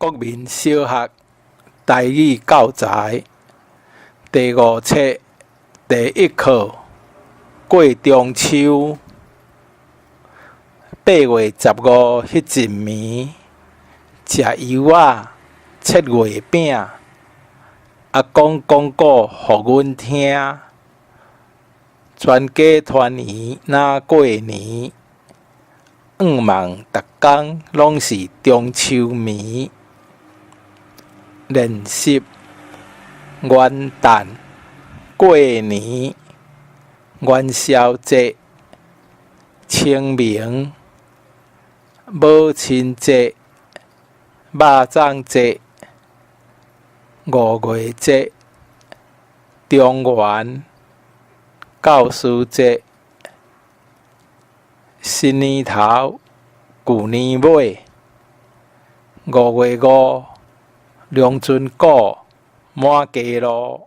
國民小學台語教材第五冊第一課過中秋。8月15彼陣暝，食油仔，切月餅，阿公講古予阮聽，全家團圓若過年，向望逐工攏是中秋暝。練習元旦、過年、元宵節、清明、母親節、肉粽節、五月節、中元、教師節、新年頭、舊年尾、5月5、龍津鼓、滿街路。